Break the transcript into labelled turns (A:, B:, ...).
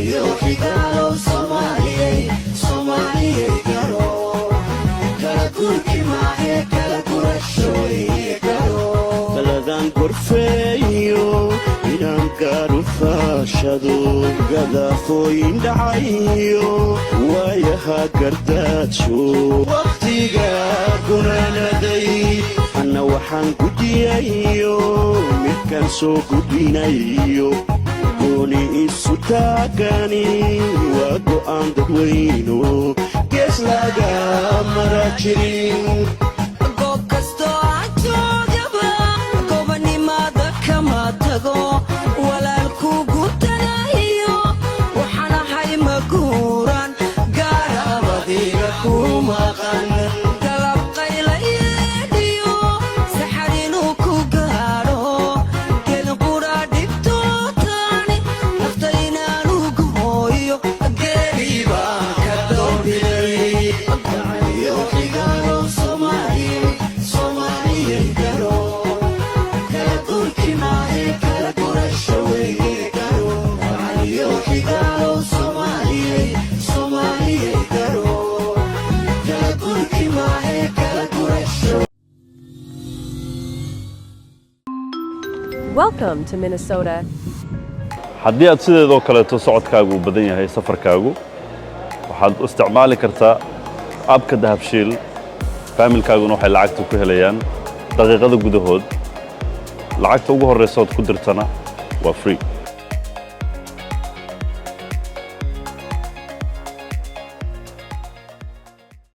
A: Gacaliyo xigaalow, Soomaaliyey, Soomaaliyey, garo, kala guurki maahe, kala gurasho weye, garo.
B: Taladan gorfeeyo inaan gaaru faashado, gadaafooyin dhacayo, waayaha gardaadsho, wakhtiga gunaanaday, anna waxaan gujiyayo midkaan soo gudbinayo. Gooni isu taagani waa go'aan dadweyno, gees laga mara jirin.
C: Goob kastoo aan joogaba, gobanimada kama tago. Walaalku gutanayo, waxaan ahay maguuran
A: Gaarabadiga ku maqan.
C: Galab qaylayeedhiyo saxar inuu ku gaadho, gelin qura dhibtootaani, nafta inaanu gooyo.
A: Geeri baan ka doorbiday. Gacaliyo xigaalow, Soomaaliyey, Soomaaliyey, garo, kala guurki maahe, kala gurasho weye, garo. Gacaliyo xigaalow, Soomaaliyey, Soomaaliyey, garo, kala guurki maahe, kala gurasho.
D: Welcome to Minnesota.
E: Haddii aad sideedoo kaleeto socodkaagu uu badan yahay, safarkaagu, waxaad u isticmaali kartaa app-ka Dahabshiil. Faamilkaaguna waxay lacagta ku helayaan daqiiqada gudahood. Lacagta ugu horraysa ood ku dirtana waa free.